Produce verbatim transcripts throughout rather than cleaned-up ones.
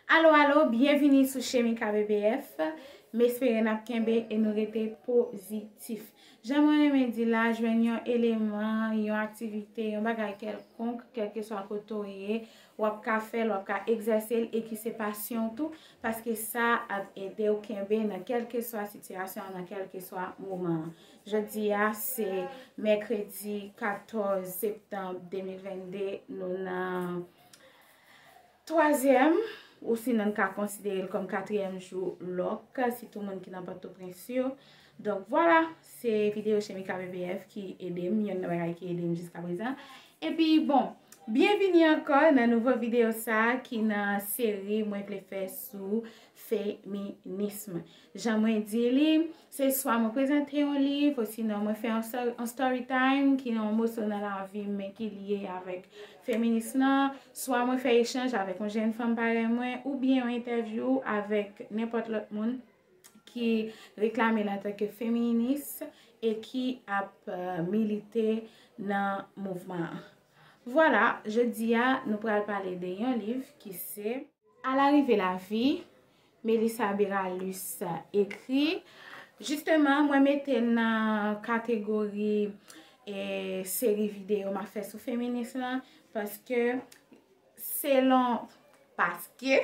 Alo, alo, byenvini sou Chemika B B F. M espere n ap kenbe e nou rete pozitif. Jan mwen renmen di la, jwenn yon eleman, yon aktivite, yon bagay kèlkonk, kèlkeswa kote w ye, w ap ka fè l, w ap ka egzèse l e ki se pasyon w tou, paske sa ap ede w kenbe nan kèlkeswa sitiyasyon, nan kèlkeswa moman. Jodi a, se mèkredi katòz septanm de mil vennde, nou nan twazyèm, ou sinon n ka konsidere l kòm katriyèm jou lòk, sitou moun ki nan Pòtoprens yo. Donk, vwala, se videyo Chemika B B F ki ede m, yonn nan bagay ki ede m jiska prezan. Epi, bon, byenvini ankò nan nouvo videyo sa a ki nan seri mwen vle fè sou feminism. Jan mwen di li, se swa mwen prezante yon liv, osinon mwen fè yon story, yon story time ki nan yon moso nan lavi m, men ki lye avèk feminism lan, swa mwen fè echanj avèk yon jèn fanm parèy mwen, oubyen yon entèvyou avèk nenpòt lòt moun ki reklame l antanke feminis e ki ap, euh, milite nan mouvman an. Vwala, jodi a, nou pral pale de yon liv ki se Alarive lavi, Melissa Beralus ekri. Jisteman, mwen mete l nan kategori, e, seri videyo m ap fè sou feminis lan, paske selon, paske,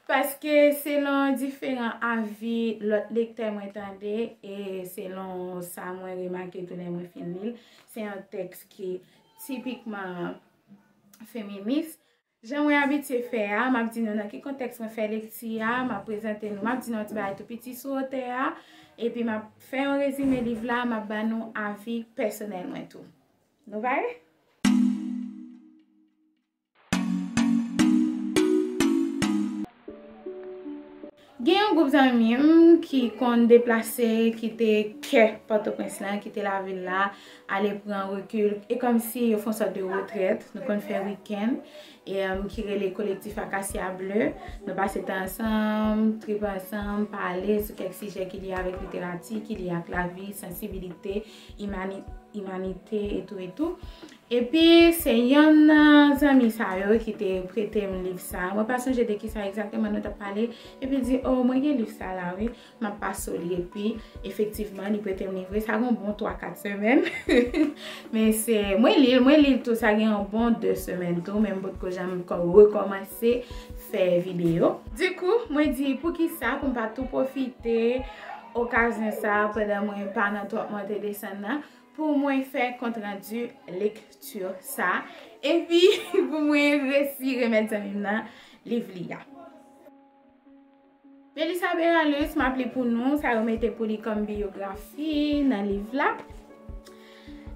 paske selon diferan avi lòt lektè mwen tande, e selon sa mwen remake tou lè mwen fin li l, se yon tèks ki tipikman feminis. Jan mwen abitye fè a, m ap di nou nan ki kontèks mwen fè lekti a, m ap prezante nou, m ap di nou yon ti bagay tou piti sou otè a, epi m ap fè yon rezime liv la, m ap ba nou avi pèsonèl mwen tou. Nou pare? Gen yon gwoup zanmi m ki konn deplase kite kè Pòtoprens lan, kite lavil la, ale pran rekil. E kòmsi yo fè yon sòt de retrèt, nou konn fè wikenn, e, em, ki rele Kolektif Akasya Ble. Nou pase tan ansanm, tripe ansanm, pale sou kèk sijè ki lye avèk literati, ki lye ak lavi, sansibilite, imani-, imanite, etou, etou. Epi, se yonn nan zanmi sa yo ki te prete m liv sa. Mwen pa sonje de kisa egzakteman nou t ap pale. Epi l di, "O, mwen gen liv sa la, wi. M ap pase w li." Epi, efektivman, li prete m li vre. Sa gen yon bon twa, kat semèn. Men se, mwen li l, mwen li l tou, sa gen yon bon de semèn tou. Men m potko janm kò-, rekòmanse fè videyo. Dikou, mwen di, poukisa pou m pa tou pwofite okazyon sa a pandan mwen pa nan twòp monte desann nan? Pou mwen fè kontrandi lekti sa, epi pou mwen resi remèt zanmi m nan liv li a. Melissa Beralus, m ap li pou nou sa yo mete pou li kòm biyografi nan liv la.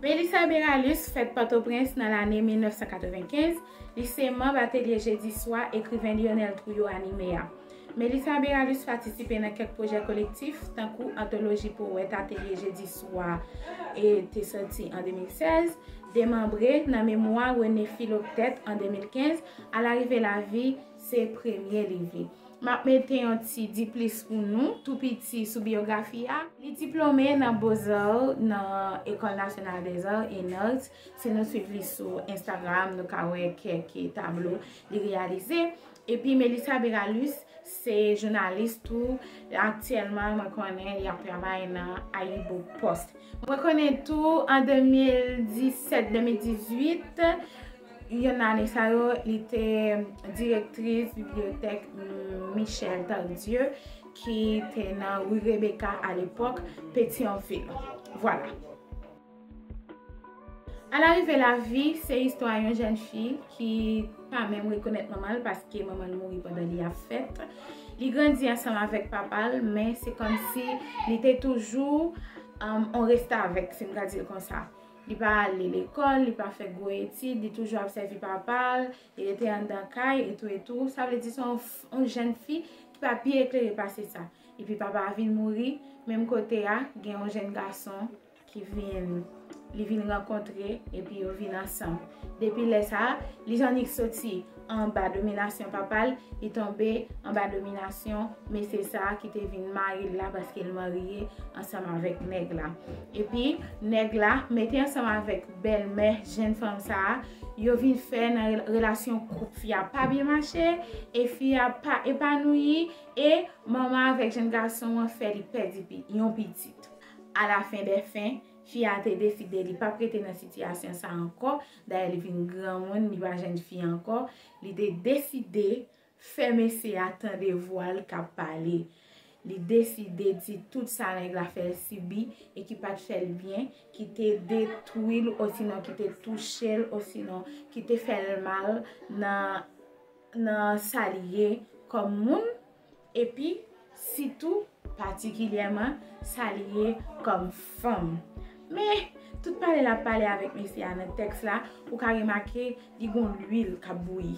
Melissa Beralus fèt Pòtoprens nan lane mil nèf san katrevenkenz. Li se manm Atelye Jedi Swa ekriven Lionel Trouillot anime a. Melissa Beralus patisipe nan kèk pwojè kolektif, tankou antoloji powèt Atelye Jedi Swa e te sòti an de mil sèz, Demanbre nan memwa René Philoctète an de mil kenz, Alarive lavi se premye liv li. M ap mete yon ti diplis pou nou, tou piti sou biyografi a. Li diplome nan Beaux-Arts nan École Nationale des Arts et Arts. Si nou swiv li sou Instagram, nou ka wè kèk tablo li reyalize. Epi Melissa Beralus se jounalis tou. Aktyèlman, mwen konnen li ap travay nan AyiboPost. Mwen konnen tou an de mil disèt, de mil dizuit, yonn nan ane sa yo, li te direktris bibliyotèk, mm, Michel Tardieu, ki te nan Rue Rebecca alepòk, Petyonvil. Vwala. Alarive lavi se istwa yon jèn fi ki pa menm rekonèt manman l paske manman l mouri pandan li ap fèt. Li grandi ansanm avèk papa l, men se kòmsi li te toujou, um, on restavèk, si m ka di l konsa. Li pa ale lekòl, li pa fè gwo etid, li toujou ap sèvi papa l, li rete anndan kay, etou, etou. Sa vle di se yon f-, yon jèn fi ki pa pi eklere pase sa. Epi papa a vin mouri, menm kote a, gen yon jèn gason ki vin, li vin rankontre, epi yo vin ansanm. Depi lè sa a, li annik soti anba dominasyon papa l, li tonbe anba dominasyon mesye sa a ki te vin mari l la, paske l marye ansanm avèk nèg la. Epi nèg la mete ansanm avèk bèlmè jèn fanm sa a, yo vin fè nan rel- relasyon koup fi a pa byen mache, e fi a pa epanouyi, e manman avèk jèn gason an fè li pèdi pi- yon pitit. Alafen dè fen, fi a te deside li p ap rete nan sitiyasyon sa ankò. Dayè, li vin granmoun, li pa jèn fi ankò. Li te deside fè mesye a tande vwa l k ap pale. Li deside di tout sa nèg la fè l sibi e ki pa t fè l byen, ki te detwi l osinon ki te touche l osinon ki te fè l mal nan, nan sa li ye kòm moun, epi sitou patikilyèman sa li ye kòm fanm. Men, tout pale l ap pale avèk mesye a nan tèks la, ou ka remake li gon lwil k ap bouyi.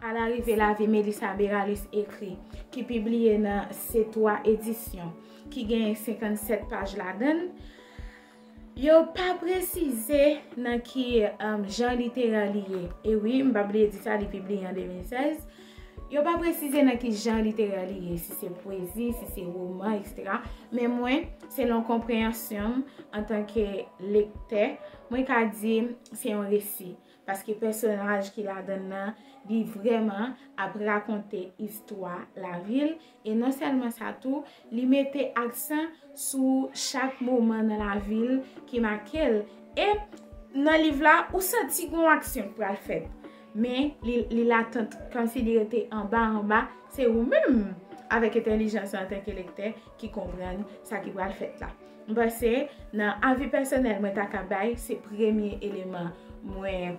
Alarive lavi Melissa Beralis ekri, ki pibliye nan C twa Edisyon, ki genyen senkannsèt paj ladan l, yo pa presize nan ki, um, jan literè li ye. E wi, m pa bliye di sa, li pibliye an de mil sèz. Yo pa presize nan ki jan literè li ye, si se pwezi, si se woman, etsetera. Men mwen, selon konpreyansyon m antanke lektè, mwen ka di se yon resi. Paske pèsonaj ki ladan l nan, li vrèman ap rakonte istwa lavi l. E non sèlman sa tou, li mete aksan sou chak moman nan lavi l ki make l. E nan liv la, ou santi gon aksyon k pral fèt. Men li, li latant, kòmsi li rete anba, anba. Se ou menm, avèk entèlijans ou antanke lektè, ki konprann sa ki pral fèt la. M panse, nan avi pèsonèl mwen ta ka bay, se premye eleman mwen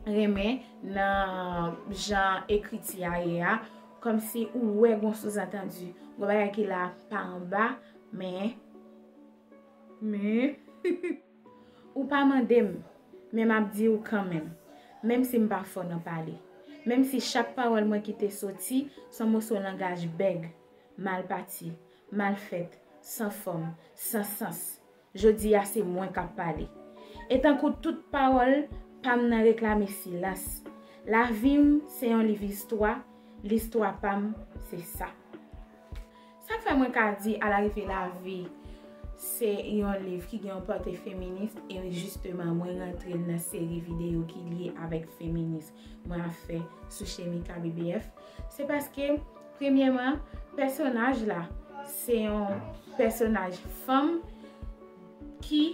renmen nan jan ekriti a ye a, kòmsi ou wè gon souzantandi, gon bagay ki la pa anba, men, men, ou pa mande m, men m ap di w kanmenm, menm si m pa fò nan pale, menm si chak pawòl mwen ki te soti, s on moso langaj bèg, mal pati, mal fèt, san fòm, san sans. Jodi a se mwen k ap pale. E tankou tout pawòl pa m nan reklame silans. Lavi m se yon liv istwa, listwa pa m se sa. Sa k fè mwen ka di Alarive Lavi se yon liv ki gen yon pòte feminis, e jisteman mwen rantre nan seri videyo ki lye avèk feminis mwen ap fè sou Shemika B B F, se paske premyèman, pèsonaj la se yon pèsonaj fanm ki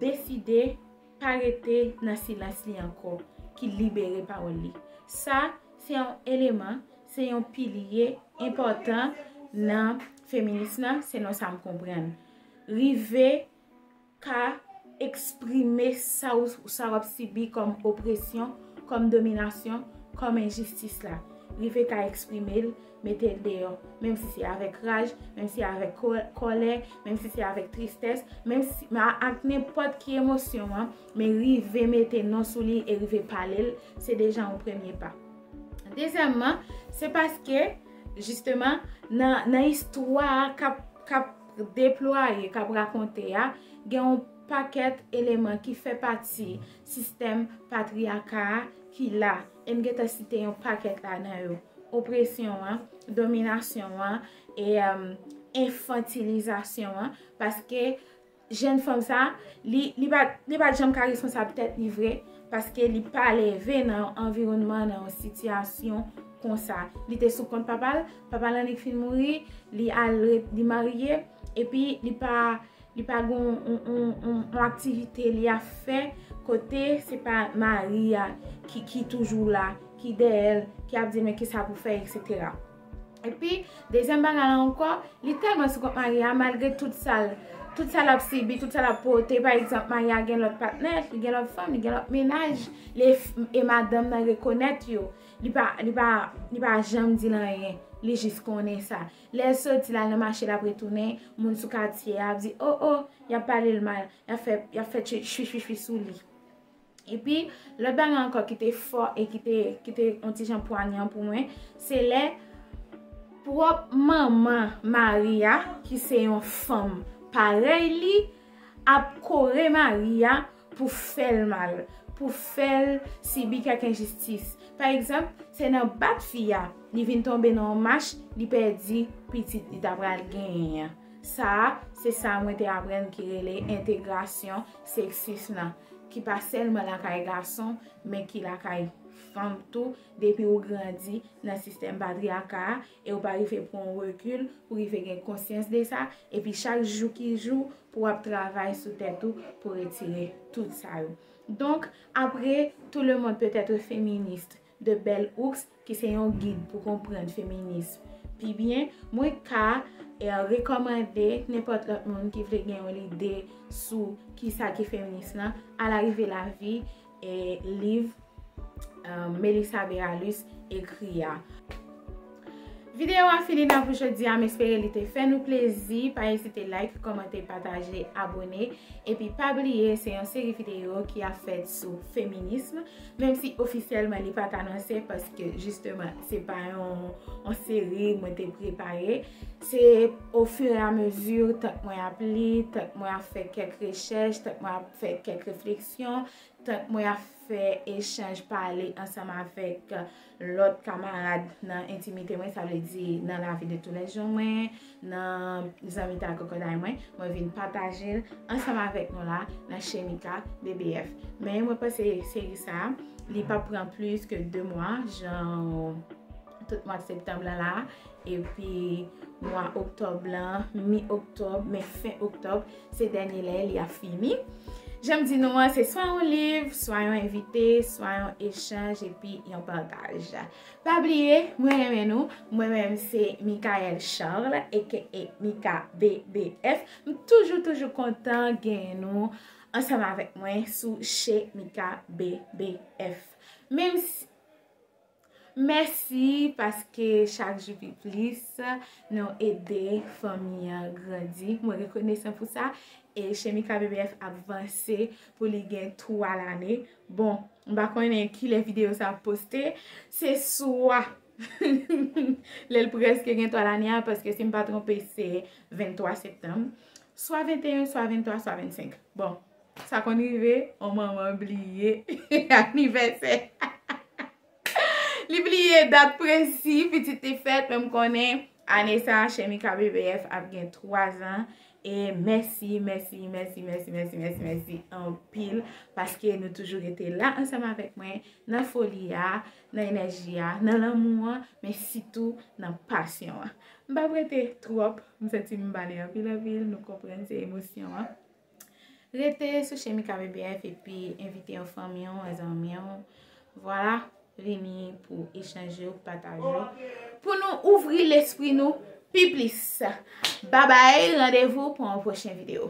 deside pa rete nan silans li ankò, ki libere pawòl li. Sa se yon eleman, se yon pilye enpòtan nan feminis lan, selon sa m konprann. Rive ka eksprime sa w, sa w ap sibi kòm opresyon, kòm dominasyon, kòm enjistis la. Rive ka eksprime l, mete l deyò, menm si se avèk raj, menm si avèk kò- kòlè, menm si se avèk tristès, menm si, ak nenpòt ki emosyon an, men rive mete non sou li e rive pale l, se deja yon premye pa. Dezyèmman, se paske, jisteman, nan, nan istwa a k ap, k ap deplwaye, k ap rakonte a, gen yon pakèt eleman ki fè pati sistèm patriyaka a ki la. E m gentan site yon pakèt ladan yo. Opresyon an, dominasyon an, e, um, enfantilizasyon an, paske jèn fanm sa, li, li pa, li pa t janm ka responsab tèt li vre, paske li pa leve nan yon anviwònman, nan yon sitiyasyon konsa. Li te sou kont papa l, papa l annik fin mouri, li al re- li marye, epi li pa, li pa gen yon, yon, yon, yon, yon aktivite li ap fè kote se pa mari a ki, ki toujou la, ki dèyè l, ki ap di l men kisa pou fè, etsetera. Epi, dezyèm bagay la ankò, li tèlman sou kont mari a, malgre tout sa l, tout sa l ap sibi, tout sa l ap pote. Pa egzanp, mari a gen lòt patnè, li gen lòt fanm, li gen lòt mennaj, li, e madanm nan rekonèt yo. Li pa, li pa, li pa janm di l anyen. Li jis konnen sa. Lè l soti la, l nan mache, l ap retounen, moun sou katye a ap di, "O, o," y ap pale l mal, y ap fè, y ap fè chwi, chwi, chwi, chwi sou li. Epi, lòt bagay ankò ki te fò e ki te, ki te yon ti jan pwanyan pou mwen, se lè pwòp manman mari a, ki se yon fanm parèy li, ap kore mari a pou fè l mal, pou fè l sibi kèk enjistis. Pa egzanp, se nan bat fi a, li vin tonbe nan yon mach, li pèdi pitit li ta pral genyen an. Sa a, se sa mwen te aprann ki rele entegrasyon seksism nan, ki pa sèlman lakay gason, men ki lakay fanm tou, depi ou grandi nan sistèm patriyaka a, e ou pa rive pran yon rekil pou rive gen konsyans de sa, epi chak jou ki jou, pou w ap travay sou tèt ou pou retire tout sa yo. Donk, apre, tout le monde peut être féministe de Bell Hooks, ki se yon gid pou konprann feminism pi byen, mwen ka, eh, rekòmande nenpòt lòt moun ki vle gen yon lide sou kisa ki feminism lan, al rive li, eh, liv, eh, Melissa Beralus ekri a. Videyo a fini la pou jodi a, m espere li te fè nou plezi. Pa ezite like, kòmante, pataje, abone. Epi pa bliye, se yon seri videyo ki ap fèt sou feminism, menm si ofisyèlman li pa t anonse, paske jisteman, se pa yon, yon seri mwen te prepare. Se ofiramezi, tank mwen ap li, tank mwen ap fè kèk rechèch, tank mwen ap fè kèk refleksyon, tank mwen ap fè echanj, pale ansanm avèk lòt kamarad nan entimite mwen, sa vle di nan lavi de toulèjou mwen, nan zanmitay kòkòday mwen, mwen vin pataje l ansanm avèk nou la nan Chemika B B F. Men mwen panse seri sa a, li p ap pran plis ke de mwa, jan tout mwa septanm lan la, epi mwa oktòb lan, mi oktòb, men fen oktòb, se dènye lè li ap fini. Jan m di nou an, se swa yon liv, swa yon envite, swa yon echanj, epi yon pataj. Pa bliye, mwen renmen nou. Mwen menm se Michaelle Charles, A K A Mika B B F. M toujou, toujou kontan genyen nou ansanm avèk mwen sou Chemika B B F. Menm si, mèsi paske chak jou pi plis nou ede fanmi an grandi. Mwen rekonesan pou sa. E Chemika B B F ap vanse pou li gen twa lane. Bon, m pa konnen kilè videyo sa ap poste. Se swa lè l prèske gen twa lane a, paske si m pa twonpe, se venntwa septanm. Swa venteyen, swa venntwa, swa vennsenk. Bon, sa konn rive, on manman bliye anivèsè. Li bliye dat presi pitit li fèt, men m konnen ane sa a, Chemika B B F ap gen twa zan. E mèsi, mèsi, mèsi, mèsi, mèsi, mèsi, mèsi anpil, paske nou toujou rete la ansanm avèk mwen, nan foli a, nan enèji a, nan lanmou an, men sitou nan pasyon an. M p ap rete twòp, m santi m pale anpil, anpil, nou konprann se emosyon an. Rete sou Chemika B B F epi envite yon fanmi w, yon zanmi w. Vwala, vini pou echanje, pou pataje, pou nou ouvri lespri nou pi plis. Babay, randevou pou yon pwochen videyo.